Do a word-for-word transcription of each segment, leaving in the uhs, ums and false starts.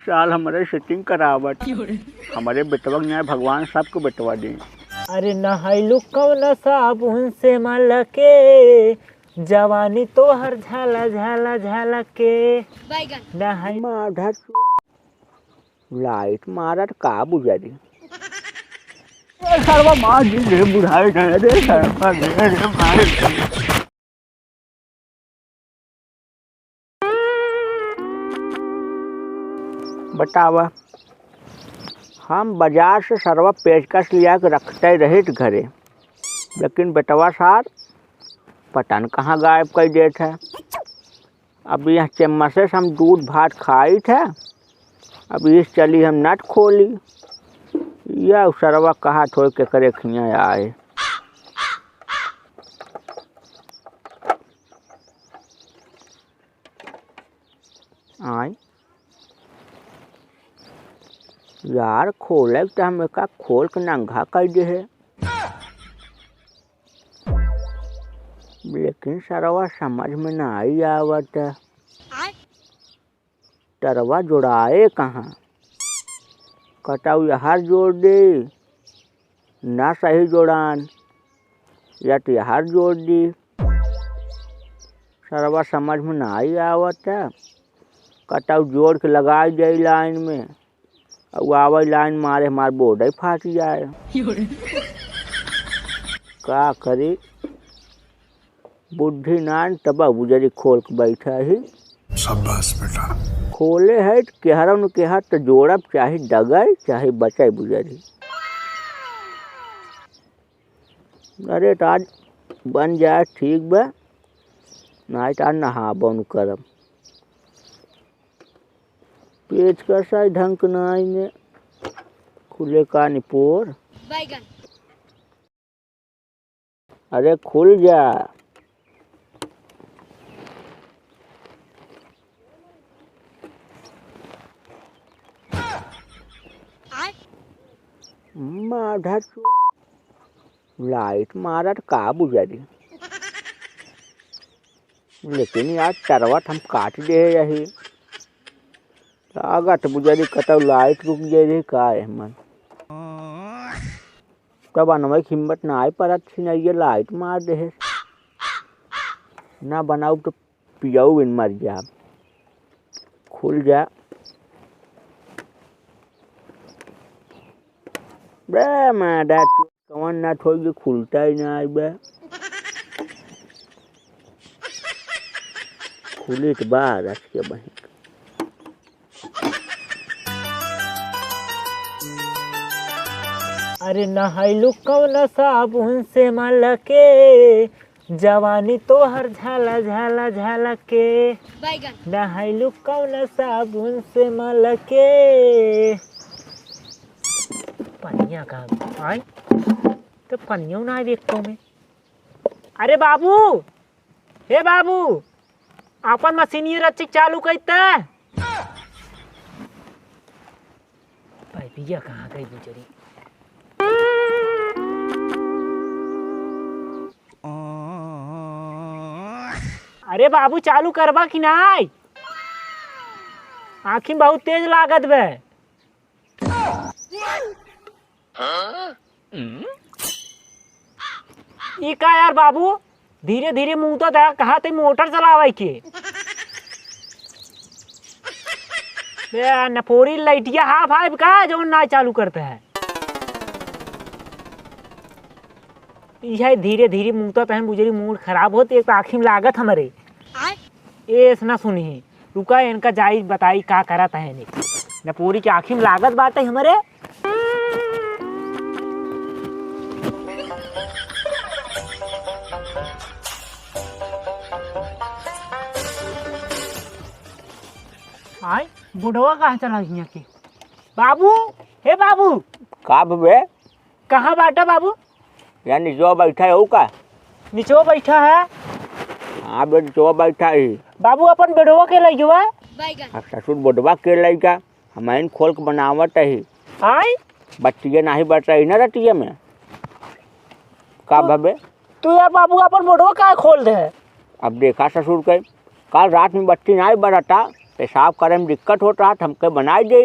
साल हमरे setting करावत। हमरे बेटवा के नाहीं, भगवान सबके बेटवा दे। अरे नहैलू कौन साबुन से मलके, जवानी तोहर झाला झाला झाला के। बैगन। नहै- माधा चो-, light मारत का बुझारी। ए सरवा मार दी रे बुढ़ाई गए रे सरवा रे, रे मार। बतावा, हम बाजार से सरवा पेचकस लिया के रखते रहित घरे, लेकिन बेटवा सार पता न कहाँ गायब कर देत है। अब यह चम्मच से हम दूध भात खाइत है, अब इस चली हम नट खोली। यह सरवा कहा थोड़ के करे खिया आए। आय यार, खोले त हम एका खोल के नंगा कर दे है, लेकिन सरवा समझ में नाहीं आवत है। आय? तरवा जोड़ाए कहाँ? कटाऊ यहर जोड़ दे, ना सही जोड़ान, या तो यहर जोड़ दी। सरवा समझ में नाहीं आवत है। कटाऊ जोड़ के लगाई जाई line में, अउ आवे line मारे हमार board ही फाट जाए। का करी? बुद्धि नान तब बुजरी खोल के बैठा ही। शाबाश बेटा। खोले है त केहरा न केहरा त जोड़ब, चाहे डगै चाहे बचै बुजरी। अरे त आज बन जाए ठीक बा, नाहीं त आज नहाबो न करब। पेचकस है ढंग के नाई में, खुले का निपोर। बैगन। अरे खुल जा। आय। माधा चो-, light मारत का बुझारी। लेकिन यार, तरवत हम काट दे रही। लागत बुझारी कतौ light रुक जाए रही का है मन। तब बनवे के हिम्मत ना आए परत छिनैया light मार दे है। ना बनाऊ तो पियाऊ बिन मर जा। खुल जा। बे मादा कवन ना थोड़ी खुलता ही ना आई बे। खुली त बा रस के बहिन। अरे नहैलू कौन साबुन से मलके, जवानी तोहर झाला झाला झाला के। बैगन। नहैलू कौन साबुन से मलके। पनिया का आई तो पनियो ना आवे एको में। अरे बाबू, हे बाबू, आपन मशीनिया रच्ची चालू कइते। पाइपिया कहाँ गई गुजरी? अरे बाबू, चालू करबा कि नाई? आँखी में बहुत तेज लागत बे। ई का यार बाबू, धीरे धीरे मुँह तो दया, कहा ते मोटर चलावे के। बे नपोरी लइटिया हाफ हाइफ का जौन ना चालू करते है। इहे धीरे धीरे मुँह तो तहन बुझरी मूड खराब होत, एक तो आँखी में लागत हमरे। आय? ए, ऐस ना सुनही। रुका, इनका जाई बताई का करत है ने। नपोरी के आँखी में लागत बाटे हमरे। आय, बुढ़वा कहाँ चला हियाँ के? बाबू, हे बाबू। का बे? कहाँ बाटा बाबू? या निचवा बैठा है, ऊ का? निचवा बैठा है? हाँ बे, निचवा बैठा है। बाबू, अपन बेडवा के लइकवा? आ ससुर, बेडवा के लइका? हम आइन खोल के बनावत ही। आय? बत्तिया नाही बरत रही ना रतिया में। का तू, भबे? तू यार बाबू, अपन बेडवा काहे खोल दे है? अब देखा ससुर के, काल रात में बत्ती नाही बरता, पेशाब करे में दिक्कत होत रहा, त हमके बनाई दे।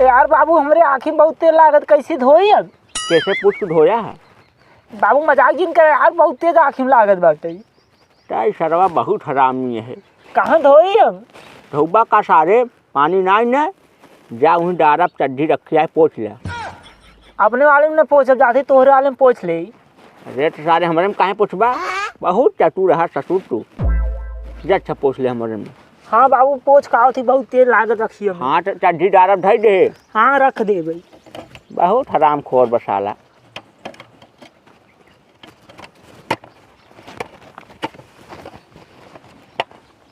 ए यार बाबू, हमरे आँखी में बहुत तेल लागत, कैसे धोई अब? कैसे पूछ के धोया है? बाबू मजाक जिन करे यार, बहुत तेज आँखी में लागत बाटे। ताई सरवा बहुत हरामी है। कहाँ धोई अब? धोबा का सारे, पानी नाई न, जा वहीं डारब, चड्ढी रखी है, पोछ ले। अपने वाले में न पोछब, जाते तोहरे वाले में पोछ ले। अरे त सारे हमरे में काहे पोछबा? बहुत चतुर है ससुर तू। जा अच्छा पोछ ले हमरे में। हाँ बाबू, पोछ का होती, बहुत तेल लागत रखी है। हाँ त चड्ढी डारब धई दे। हाँ रख दे भाई। बहुत हरामखोर बा साला।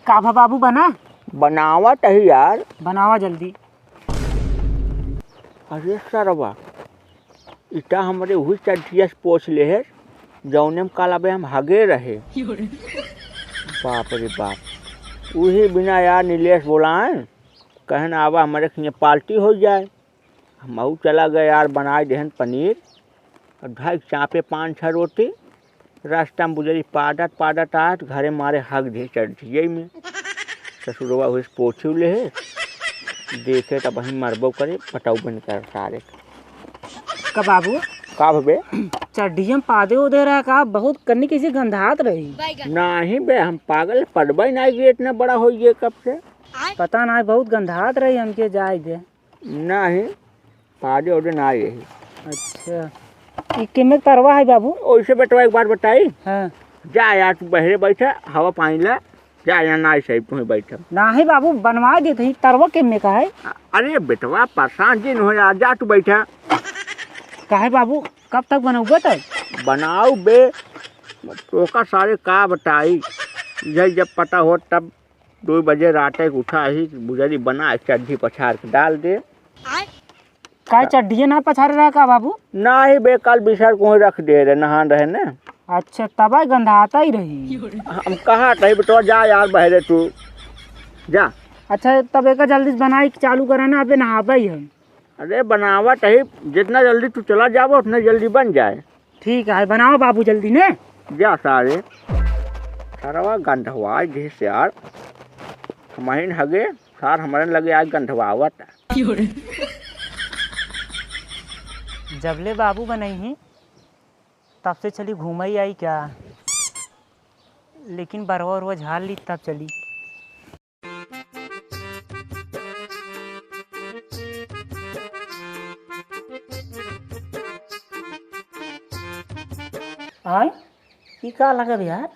का भा बाबू बना? बनावत ही यार। बनावा जल्दी। अरे सरवा, इटा हमरे उही चड्ढिया से पोछ ले है, जौने में काल अबे हम हगे रहे। बाप रे बाप, उही बिना यार नीलेश बोलाए, कहन आवा हमरे खिए पार्टी हो जाए। हमहू चला गए यार, बनाए देहन पनीर और ढाई चापे पाँच छह रोटी। रास्ता में बुजरी पादत पादत आत, घरे मारे हग दे चड्ढिये में। ससुरवा हुए से पोछी ले है, देखे तब वहीं मरबो करे, पटौबे न कर सारे। का बाबू? का भबे? चड्ढिये में पादे उदे रहा का? बहुत कन्नी कैसे गंधात रही। नाहीं बे, हम पागल, पदबे नाहीं गए, इतना बड़ा हो गए कब से। पता नाहीं, बहुत गंधात रही, हमके जाए दे। नाहीं, पादे ओदे ना आई रही। अच्छा, ई केमे तरवा है बाबू? ओइसे बेटवा एक बात बताई। हाँ। जा यार, तू बहरे बैठा, हवा पानी ला। जा यहाँ ना आई सही, तू ही बैठा। नाहीं बाबू, बनवा देत ही, तरवा केमे का है? अ-, अरे बेटवा, परेशान जिन हो यार, जा तू बैठा। काहे बाबू, कब तक बनउबे तब? बनाऊ बे, तोका सारे का बताई, यही जब पता हो तब। दो बजे रात के उठा ही, बुजरी बना, चड्ढी पछार के डाल दे। आय? काय चड्ढिये ना पछारे रहा का बाबू? नाहीं बे, कल बिसर को ही रख दे रहे, नहान रहे ने। अच्छा, तब गंधाता ही रही। हम कहा तही बेटवा, जा यार बहरे तू, जा। अच्छा, तब एक जल्दी से बनाई के चालू करा ना, अबे नहाबे ही हम। अरे बनावत ही, जितना जल्दी तू चला जाबो, उतना जल्दी बन जाए। ठीक है, बनाओ बाबू जल्दी ने। जा सारे, सरवा गंधवाए जैसे यार, हमहिन हगे, सार हमरे लगे आज गंधवावत। जबले बाबू बनई ही, तब से चली घूमई आई क्या? लेकिन बरवा उरवा झाड़ ली तब चली। आय, ई का लगब यार?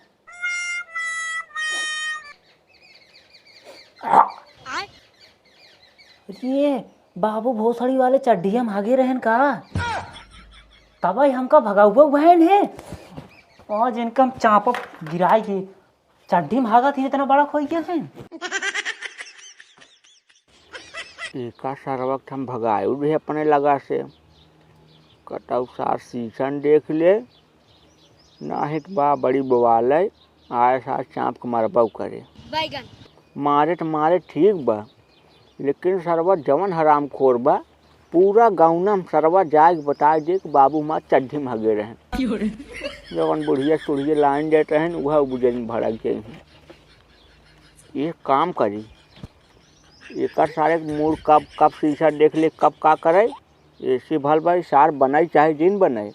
अरे, बाबू भोसड़ी वाले चड्ढिया में हगे रहन का? तबई हमका भगाउबा बहन है। आज इनका हम चापब गिराई के। चड्ढी में हगत ही इतना बड़ा खोई गया है। एका सरवा के हम भगायु भी अपने लगा से। कतौ सार सीसन देख ले, नाहीं त बा बड़ी बवाल है, आए सार चाँप के मरबौ करे। बैगन। मारे त मारे ठीक बा, लेकिन सरवा जवन हरामखोर बा, पूरा गौना में सरवा जाए के बताए दे कि बाबू हमार चड्ढी में हगे रहे। क्यों रे? जवन बुढ़िया सुढ़िया लाइन देत रहेन, उहै बुजरी में भड़क गई हैं। एक काम करी, एकर सारे के मूड़ कब, कब सीसा देख ले, कब का करे, एसे भल भाई सार बनाई चाहे जिन बनाई,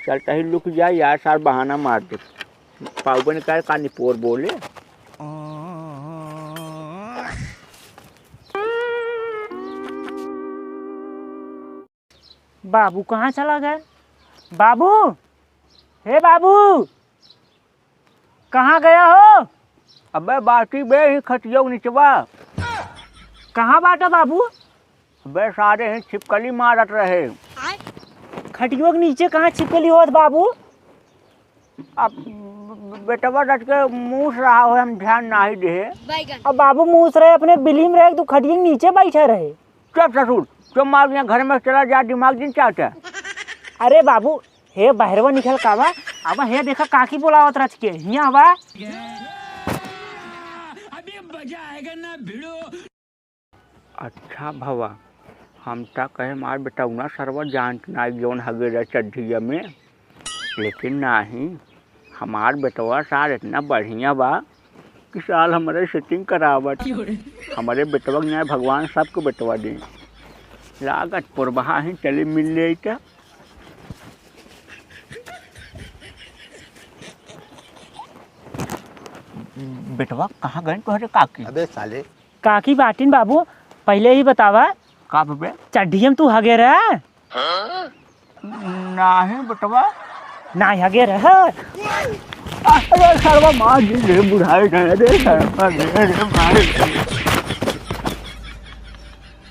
चलता ही लुक जाए यार, सार बहाना मार दे। पाउबे न करे का निपोर बोले। बाबू कहाँ चला गए? बाबू, हे बाबू, कहाँ गया हो? अबे बाटी बे ही खटिया के निचवा। कहाँ बाटा बाबू? अबे सारे ही छिपकली मारत रहे। खटियो के नीचे कहाँ छिपकली होत बाबू? अब बेटवा रच के मूस रहा हो, हम ध्यान नाही दे। अब बाबू मूस रहे, अपने बिलीम रहे, तू खटिया के नीचे बैठा रहे। चुप ससुर, चुप मार, यहाँ घर में चला जा, दिमाग जिन चाहता। अरे बाबू, हे बहरवा निकल कावा, अब हे देखा काकी बोलावत रच के, हियाँ आवा। अभी मजा आएगा ना भिड़ो। अच्छा भवा, हम ता कहे मार बेटौना सरवा जानत ना जौन हगे रहे चड्ढिया में, लेकिन नाही, हमार बेटवा सार इतना बढ़िया बा कि साल हमरे सेटिंग करावत। हमरे बेटवा के न्याय भगवान सबके बेटवा दे। लागत पुरबहा ही चली मिल ले तो। बेटवा, कहाँ गए तोहरे काकी? अबे साले। काकी बाटिन बाबू, पहिले ही बतावा। का बबे? चड्ढियम तू हगे रहे? नाही बेटवा। नाही हगे रहे? अरे सरवा मार दी रे बुढ़ाई गए रे सरवा रे, रे मार।